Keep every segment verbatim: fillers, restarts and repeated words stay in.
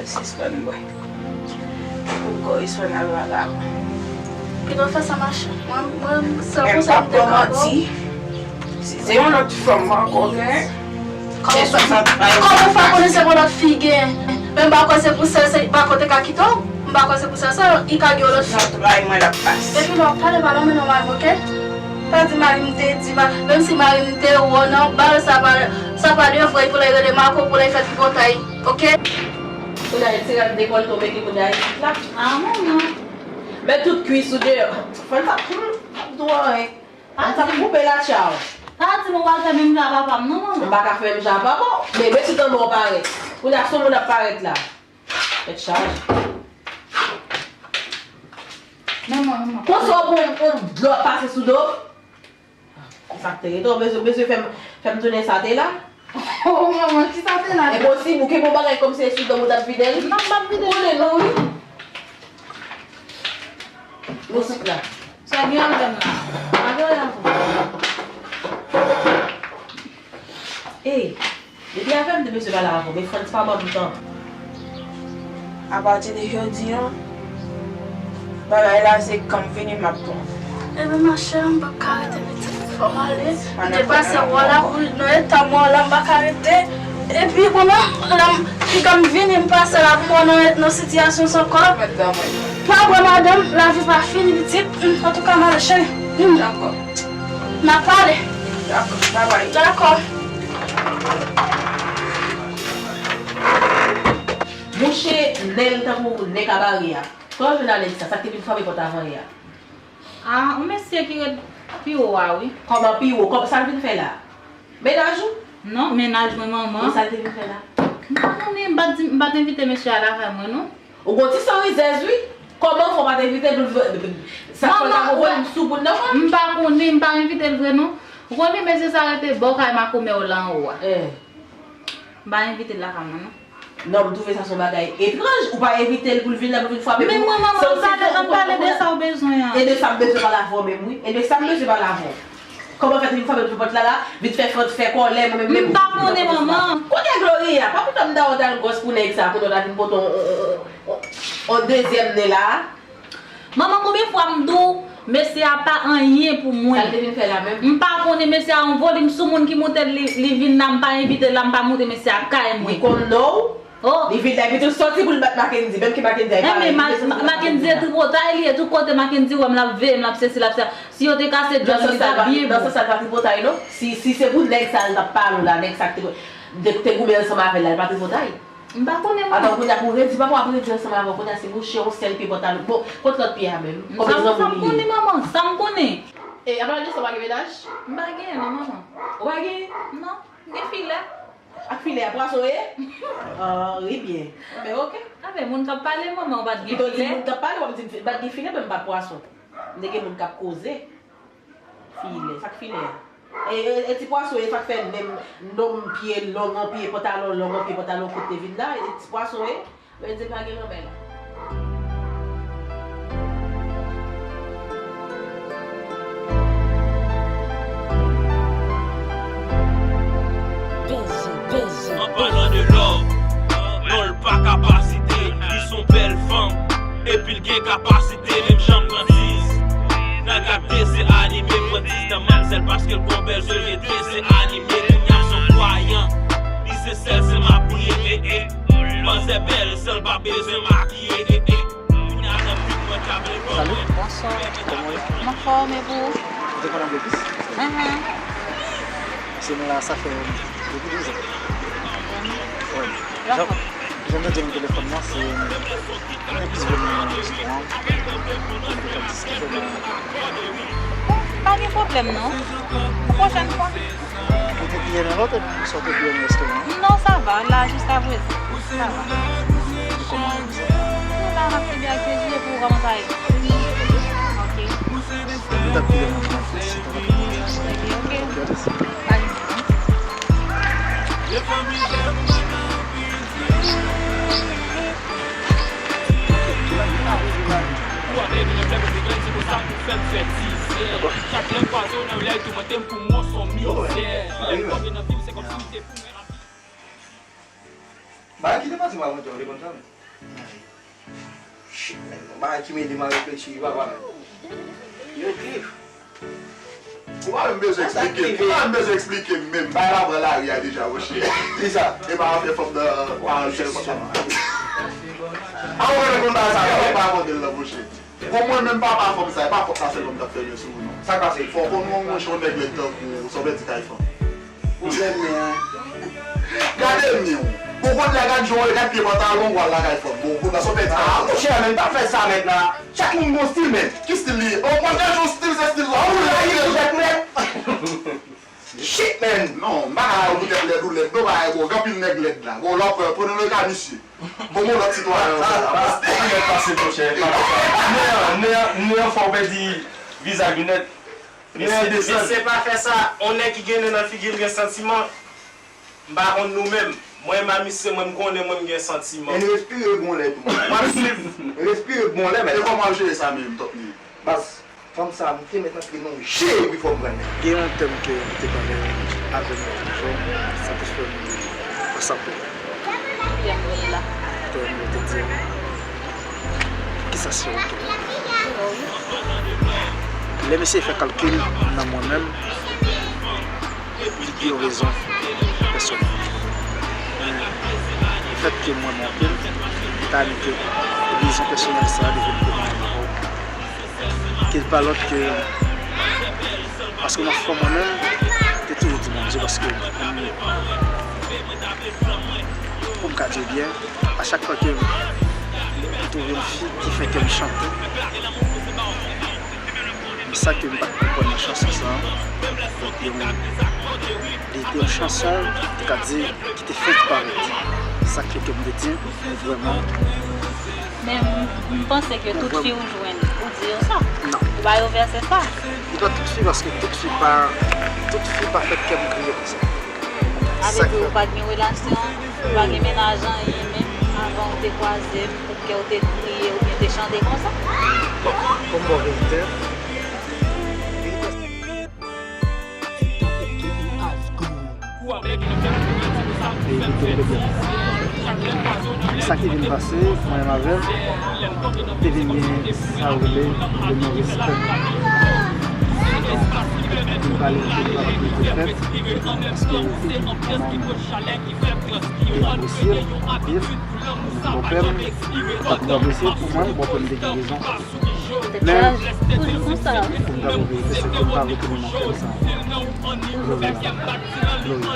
Sispann bwè. Pou m korije sou nan vagabon. Pito fè sa mache. Mwen, mwen, sèl konsèy m te ka ba w. Si se yon lòt fanm ankò gen, se swasant. Kòman w fè konnen se yon lòt fi gen? Men m pa kwè se pou sèl, se pa kote ka kite w. M pa kwè se pou sèl sa, li ka gen yon lòt fi. Nan tray mwen l ap pase. Epi lè w ap pale, pale anmwe nòmal, oke? Pa di mari m te di, ma-, menm si mari m te wè w nan bal, sa pa, sa pa de vre pou lè rele Marco, pou lè fè tripotay, oke? Kounye a, ti rad de kòl tonbe ki kounye a isit la. Ah, manman. Men tout kwis ou deyò. Fòn sa, hmm, ap dwòre. Fòn sa koupe la, tchaw. Pa di m ou pral fè menm jan a papa m, non, manman. M pa ka fè menm jan a papa w. Men, men si tanmen w parèt. Kounye a, se yon moun ap parèt la. Tèt chaje. Manman, manman. Konsa w pran yon dlo ap pase sou do w? Sa k te rete w bezwen, bezwen fè m, fè m tounen sa te la? Oh, manman, ki sa te la? Enposib, ou kenbe yon bagay kòmsi e sou do m ou t ap vide l? Non, m p ap vide l. Ou konnen non, wi. Mouzik la. Sa gen avè m la. Pa gen anyen avè m. Ey, depi avè m te bezwen pale avè w, men Frantz pa ban m tan. Apati de jodi an, bagay la se kan m vini m ap pran. Ebyen, ma chère, m p ap ka rete pitit, fò m ale. M te pase wè w la, pou nan eta mwen la, m pa ka rete. Epi, bon, menm, lè m, piga m vini, m pase la, pou mwen nan, nan sitiyasyon sa ankò. Pa bwè, madanm, lavi pa fini, pitit. Antouka, m ale, cheri. Dakò. N a pale. Dakò, babay. Dakò. Mouche, nèg tankou nèg kabare a. Kòman w jwenn Alex sa? Sa k te vin frape pòt avan yè a? Ah, yon mesye ki ret pi wo a, wi. Kòman pi wo? Kòman sa l vin fè la? Mennaj ou? Non, mennaj mwen, manman. E sa l te vin fè la? M pa konnen, m pa t di, m pa t envite mesye a lakay mwen, non. Ou gon ti san rizèz, wi. Kòman fè w pa t envite l pou l vre, sa fè l ta gon volim sou moun nan, wi. M pa konnen, m pa envite l vre, non. Ou konnen mesye sa rete bò kay makomè w la anwo a. Eh. M pa envite l lakay mwen, non. Non, m twouve sa se yon bagay etranj. Ou pa envite l pou l vin la, pou l vin frape pou. Men mwen, manman, ann pale, ann pale de sa w bezwen an. E de sa m bezwen pale avè w menm, wi. E de sa m bezwen pale avè w. Kòman fè te vin frape sou pòt la la, vin fè frot, fè kòlè, mwen menm, menm. M pa konnen, manman. Kote Gloria? Pa poutan m ta wè w t al gwòs pou nèg sa, kounye w ta vin pote yon, yon, yon, yon, yon dezyèm nen la. Manman, konbyen fwa m di w, mesye a pa anyen pou mwen. Sa l te vin fè la menm? M pa konnen, mesye a yon volim sou moun ki moute l, li, li vin la, m pa envite l la, m pa moute mesye a kay mwen. Li konn non w? Oh. Li vin la, epi tou sòti pou l bat Mackendy, menm ke Mackendy a, li pa, Mackendy e tripotay li ye, tout kote Mackendy wè m, l ap veye m, l ap sesi, l ap sa. Si yo te kase djòl li, li t ap byen bon. Nan sans sa, l pa tripotay non. Si, si se pou nèg sa, l t ap pale w la, nèg sa k te, te, te goumen ansanm avè l la, l pa tripotay. M pa konnen, mwen. Atò, kounye a pou redi, papa w ap redi ansanm avè w, kounye a se mouche yon sèl pye pantalon. Bon, kot lòt pye a menm? Konbyen granmoun li ye? Sa m konnen, manman, sa m konnen. E, apa de sa w pa gen mennaj? M pa genyen non, manman. Ou pa genyen? Non, m gen filè. Ak filè a pwason ye? Ah, wi byen. Enben, oke. Avè moun k ap pale, manman, ou pa t gen filè? Pito di moun k ap pale, w ap di m pa t gen filè, men m pa pwason. M te gen moun k ap koze. Filè, sa k filè a? E, e, e ti pwason e sa k fè menm nonm pye long, yon pye pantalon long, yon pye pantalon kout te vin la, e ti pwason e, men di pa gen lanmè la. An palan de love, non l pa kapasite, li se yon bèl fanm, epi l gen kapasite. Te menm jan m pran dis. Nan gade se anime, pran dis nan manzèl paske l gon bèl zye, gen de se anime, kounye a se yon kwayan. Li se sèl, se m ap priye, eh, eh. Manzè bèl, sèl pa bezwen makiye, eh, eh. Kounye a nan pik mwen ka vle pran mwen. Salut. Bonsoir. Comment allez-vous? Anfòm, e pou ou? Ou te konn angle plis? Mhm. Se nou la, sa fè depi de zan. Wi. Jan, jan m te di w nan telefòn nan, se, gen plis gwo moun nan restoran an. Pou nou ka diskite nan. Bon, pa gen pwoblèm non. Yon pwochèn fwa. Ou te peye nan lòt epi sa w te peye nan restoran an? Non, sa va, la jiska prezan. Sa va. E kòman nou sa? Nou la, n ap kenbe ak pye, epi w kòman sa ye? Ok. Nou t ap pile nan fon, si w pa t ap pile. Ok, ok. Ok, alèz. Pa gen pwoblèm. Bagay ki te pase m rakonte w, ou te konn sa menm? Shit, man. Yon bagay ki mete m a reflechi, wi, papa, man. Yo grif. Ou pa menm bezwen eksplike m. Ou pa menm bezwen eksplike m menm. Bagay la pran lari a deja, monchè. Kisa? E pa afè fanm nan, pa afè fanm nan. A, ou pa konn bagay sa, ou pa konn l nan, monchè. Bon, mwen menm papa fanm sa, e pa fòt la sèlman m t ap fèmen sou ou, non. Sa k pase? Fò w konn, monchè, yon nèg lèd tankou w, sa w pèdi kay fanm. Pwoblèm nan. Gade men w. Bon, kounye a gad jan w, gad pye pantalon w al lakay fanm. Bon, kounye a sa w pèdi kay fanm. Ah, monchè, men pa fè sa mèt la. Chak moun gon stil, men. Ki stil li ye? Oh, mwen gade yon stil, se stil sa. Oh, la, li jèt, men. Shit, man! Non, m pa ka ba w poutèt lèd ou lèd, non, bagay bon, gen anpil nèg lèd la. Bon, lè w pran, pran nan le ka misye. Bon, bon, lòt sitwayen ankò la. Sa, sa, sa, sa, pase, monchè, pa fè sa. Nè an, nè an, nè an fè w pèdi vizaj ou nèt. Nè an desann. Mesye, mesye, pa fè sa. On nèg ki gen nen nan figi l gen santiman. M pa konn nou menm. Mwen, m a misye, mwen, m konnen mwen, m gen santiman. E n respire bon lè tou. W ap swiv. Respire bon lè, men. E kòman w jere sa menm, Top Nèg? Baz, fanm sa a, m te mèt antre nan je wi, fò m pran nèg. Gen yon tèm ke m te pale avè m lòt jou, sa te fè m pase apre. Tèm yo te di m, kisa se oke? Lè m eseye fè kalkil nan mwen menm, li gen yon rezon pèsonèl. Lefètke m renmen w anpil, m ta renmen ke rezon pèsonèl sa a li vin pou mwen avè w. Ke l pa lòt ke, paske nan fè mwen menm, m te toujou di Bondye, paske pou m, pou m ka di w byen, a chak fwa ke m twouve yon fi ki fè kè m chante, men sa ke m pa t konprann nan chanson sa a, se te yon, li te yon chanson, m ka di, ki te fenk parèt. Sa k fè ke m te di, mwen vrèman. Men m, m panse ke tout fi ou jwenn, ou di yo sa. Non. Ou ba yo vèsè sa. Li pa tout fi, paske tout fi pa, tout fi pa fèt kè m kriye konsa. Sa vle di ou pa t gen relasyon, ou pa gen mennaj anyen menm, avan ou te kwaze m, pou kè ou te kriye oubyen te chante konsa? Bon, pou m ba w verite, sa ki vin pase, mwen menm avè l, te vin gen sa yo rele le non respè. Pou m pale, pou m pale pou te fèt, paske manman m te apresye l anpil, bòpè m pa t apresye l pou mwen, bòpè m te gen rezon. Men, pou m ta ba w verite, se ke m pa retounen nan fòm sa ankò. Gloria.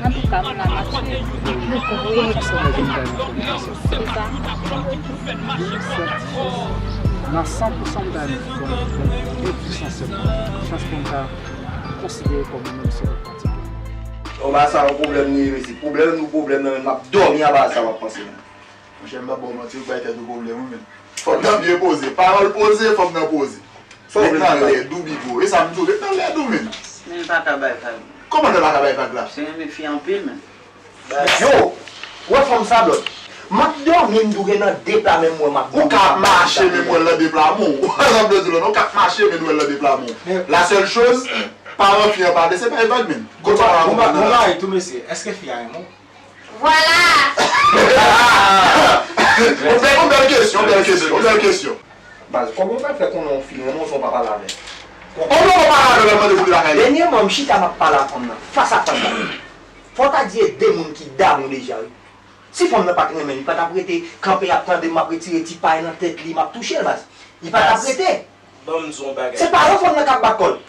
Antouka, m la, m ap swiv. Wi. Sa fè m ta renmen fè yon kesyon. Kisa? Nan san pou san, m ta renmen fè yon kesyon sèlman. Chans pou m ta konsidere kòm mwen menm se yon pratike. Yo, ba sa yon pwoblèm li ye, mesye. Pwoblèm nou pwoblèm nan, men m ap dòmi anba sa w ap panse la. Monchè, m p ap ba w manti, ou bay tèt ou pwoblèm, wi, men. Fanm nan byen poze. Pawòl poze, fanm nan poze. Sa w vle di la? Ret nan lèd ou, Bigo. E sa m di w, ret nan lèd ou, men. Men l pa ka bay vag. Kòman l pa ka bay vag la? Se renmen fi anpil, men. Yo, ou wè fanm sa, Blòd? M ap dòmi, m tou gen nan de pla, men m wè m ap dòmi. Ou ka ap mache, men m wè l nan de pla, mon. Sa m vle di la, non, ou ka ap mache, men m wè l nan de pla, mon. La seule chose, paran fi an pa de, se bay vag, men. Kote paran an pa de la? Tou, mesye, èske fi a renmen w? Vwala! Yon bèl, yon bèl kesyon, yon bèl kesyon, yon bèl kesyon. Baz, kòman w pral fè konnen yon fi renmen w san w pa pale avè l? Kòman w pale avè l, mande pou li lakay li? Dènyèman, m chita m ap pale a fanm nan, fas a fas la. Fò w ta di e de moun ki damou deja, wi. Si fanm nan pa t renmen m, li pa t ap rete kanpe ap tande m, m ap retire ti pay nan tèt li, m ap touche l, baz. Li pa t ap rete. Ban m di w yon bagay. Se paran fanm nan k ap bat kò l.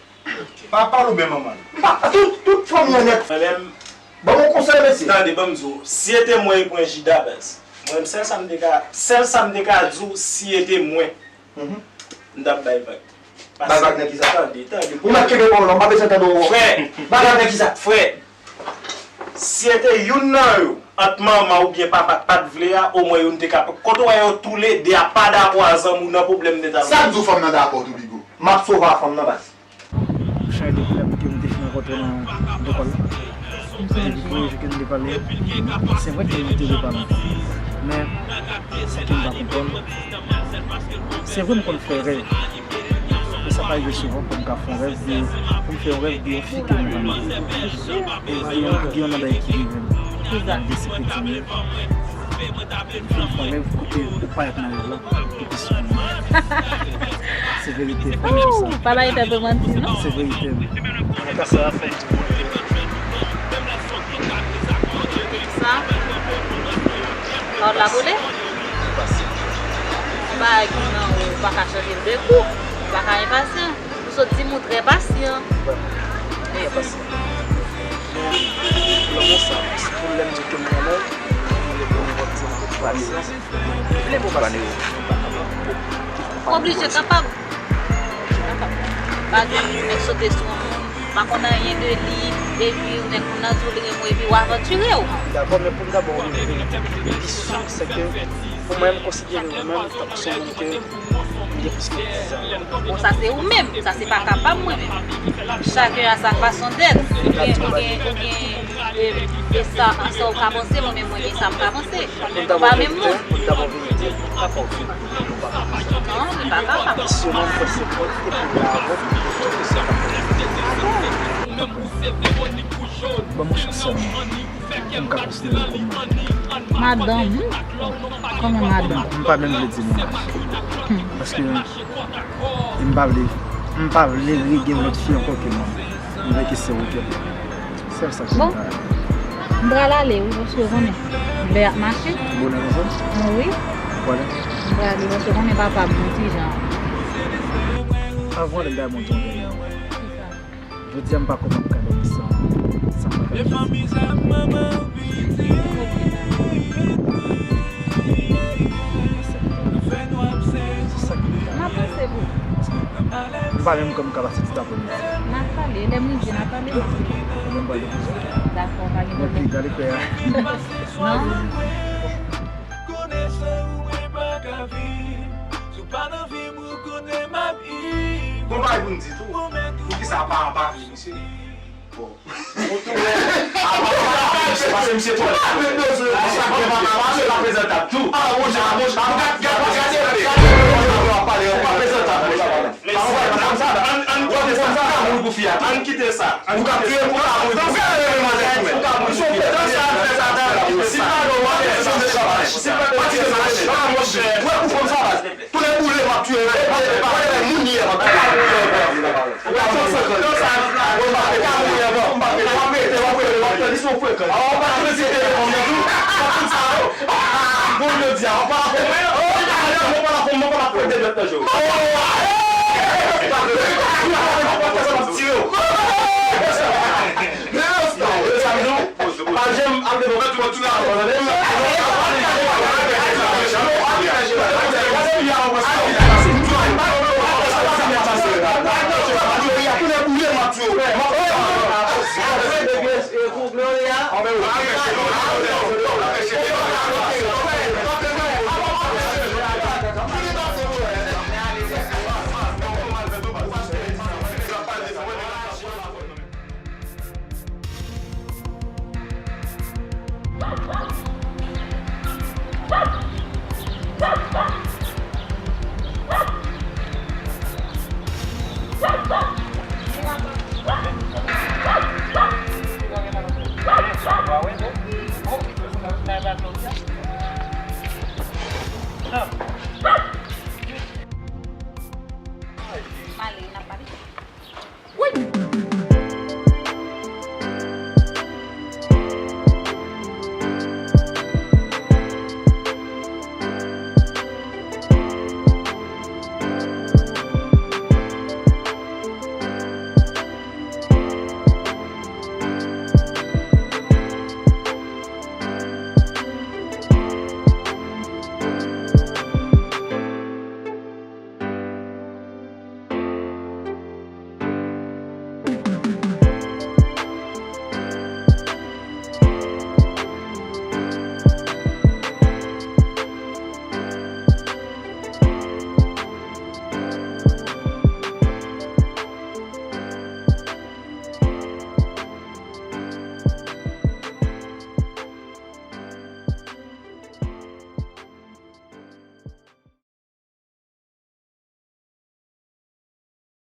Pa pale w byen manman l. M pa, tout, tout fanmi an nèt. Mwen menm. Ban m yon konsèy, mesye. Tande, ban m di w, si e te mwen, e pran Jida, baz. Mwen menm, sèl sa m te ka, sèl sa m te ka di w, si e te mwen, m t ap bay vag. Bay vag nan kisa? Tande, tande. Ou mèt kenbe pawòl la, m pa bezwen tande w. Frè. Bay vag nan kisa? Frè. Si e te youn nan yo, ant manman oubyen papa k pa t vle a, omwen youn te ka, kote w wè yo toulede a pa dakò a zanmi w nan pwoblèm nèt avè w. Sa k di w fanm nan dakò tou, Bigo? M ap sove a fanm nan, baz. Chak de pwoblèm ke m te fin rankontre nan lekòl, m te di pou yo ke m te pale. Se vre ke m te vle pale ankò. Men, sa ke m pa konprann, se vre m konn fè rèv. Men sa pa rive souvan pou m ka fè yon rèv de, pou m fè yon rèv de yon fi ke m renmen. E gen yon, gen yon nan bagay ki rive m. Kisa? Malgre se piti m ye. Fanm, fanm, lè w koute ou pa ret nan rèv la, ou pi sou moun. Se verite, fanm, sa. Ou pa bay tèt ou manti, non? Se verite, wi. Mwen ta sa fè. Sa? Kòd la boule? Ou pa ki nan ou pa ka chanje l de kou. Ou pa ka enpasyan. Ou sot di m ou trè pasyan. Trè pasyan. Men, lanmou sa, sitou lè m di w ke m renmen w, ou vle pou mwen di m pasyans. Vle pou pa. Ou oblije kapab. Pa gen moun nèk sote sou yon moun, pa konn anyen de li, epi ou nèk moun nan di w li renmen w, epi w avantire w. Dakò, men pou m ta ba w yon verite, pi sou, se ke pou mwen, m konsidere mwen menm tankou se yon moun ke m gen plis ke diz an. Bon, sa se ou menm, sa se pa ka pa m mwen menm. Chacun a sa façon d'être. Ou gen, ou gen, ou gen, e, e sa, sa w ka panse, mwen menm mwen gen sa m ka panse. Pou n ta ba w verite, pou n ta ba w verite, m pa ka okenn kote nou pa ka. Non, li pa kapab. Pi sou mwen, m fè se pòt, epi m la avè w, pou m te tou ke se pa pòt. Ban m yon chans sèlman. Pou m ka konsidere l kòm madanm. Madanm? Kòman madanm? M pa menm vle di mennaj. Hmm. Paske m pa vle, m pa vle regen yon lòt fi ankò ke mwen. M vle ke se ou ke m. Sèl sa ke m ta. Bon. M pral ale, wi, paske w konnen lè ap mache. Bonè konsa? Wi. Ou prale? M prale, paske w konnen papa m yon ti jan. Avan lè m ta monte yon dènye. Kisa? Jodi a, m pa kwè m ap ka dòmi san, san m pa ka dòmi. Se sa ki m ta. M ap panse pou. M pa menm kwè m ka pase tout aprèmidi. N a pale, lè midi n a pale, m ap rele. Mwen m pral depoze w. Dakò, pa gen pwoblèm. Mwen pli gade kwè a. Non. Konnen san ou mwen pa ka viv. Si w pa nan vi m, ou konnen m ap viv. Gon bagay pou m di tou. Poukisa pa anpati? Misye. Bon. Ou tou wè. Pase misye twò. Misye pa prezantab tou. Ah, monchè, monchè. Gad, gad, gad, gad. Ou pa prezantab, monchè. Ann, ann, ann kite sa. Ann kite sa. Ou ka kriye pou ka mouri pou fè. Ou ka mouri pou fè. Si pa nou, w ap fè sa. Si pa nou, w ap fè sa. Ou wè pou fanm sa, baz. Tounen boule, m ap touye w. Epa, epa, epa, moun li ye, m ap touye w. Ou ka fè sa, ou ka mouri avan. M ap rete, m ap rete, m ap rete, m ap rete, li se yon frekan. Ah, ou pa vle di telefòn nan tou. Ou pa konn sa, non? Ah, bon, jodi a, ou pa la fè mwen. Oh, ou pa la fè mwen, ou pa la fè de mèt nan je w. Oh, eh, ou pa vle, ou pa vle, m ap tire w. Mezanmi, non. Pa janm ap devan tout moun, tout moun.